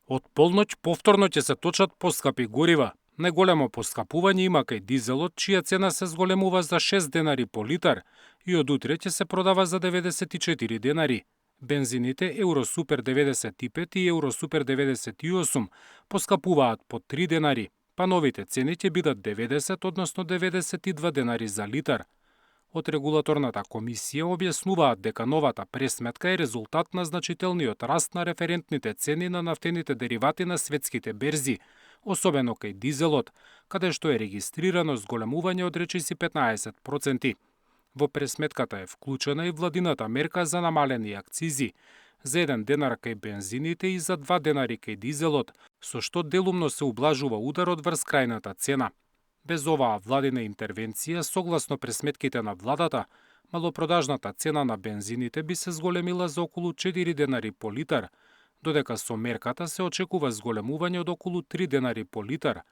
Од полноќ повторно ќе се точат поскапи горива. Најголемо поскапување има кај дизелот, чија цена се зголемува за 6 денари по литар и од утре ќе се продава за 94 денари. Бензините Евросупер 95 и Евросупер 98 поскапуваат по 3 денари, па новите цени ќе бидат 90, односно 92 денари за литар. Од регулаторната комисија објаснуваат дека новата пресметка е резултат на значителниот раст на референтните цени на нафтените деривати на светските берзи, особено кај дизелот, каде што е регистрирано зголемување од речиси 15%. Во пресметката е вклучена и владината мерка за намалени акцизи, за 1 денар кај бензините и за 2 денари кај дизелот, со што делумно се ублажува ударот врз крајната цена. Без оваа владина интервенција, согласно пресметките на владата, малопродажната цена на бензините би се зголемила за околу 4 денари по литар, додека со мерката се очекува зголемување од околу 3 денари по литар.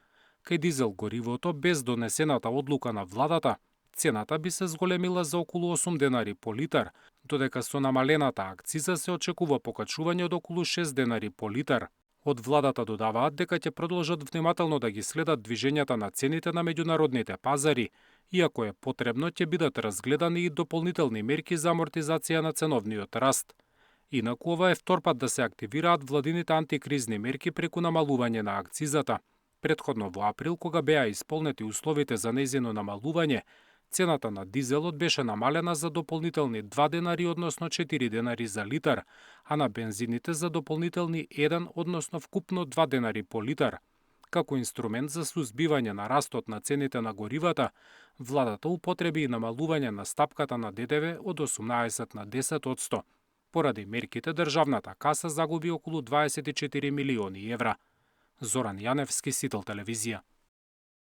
Кај дизел горивото, без донесената одлука на владата, цената би се зголемила за околу 8 денари по литар, додека со намалената акциза се очекува покачување од околу 6 денари по литар. Од владата додаваат дека ќе продолжат внимателно да ги следат движењата на цените на меѓународните пазари, иако е потребно ќе бидат разгледани и дополнителни мерки за амортизација на ценовниот раст. Инаку ова е втор пат да се активираат владините антикризни мерки преку намалување на акцизата. Претходно во април, кога беа исполнети условите за нејзино намалување, цената на дизелот беше намалена за дополнителни 2 денари, односно 4 денари за литар, а на бензините за дополнителни 1, односно вкупно 2 денари по литар. Како инструмент за сузбивање на растот на цените на горивата, владата употреби и намалување на стапката на ДДВ од 18 на 10%. Поради мерките, државната каса загуби околу 24 милиони евра. Зоран Јаневски, Сител телевизија.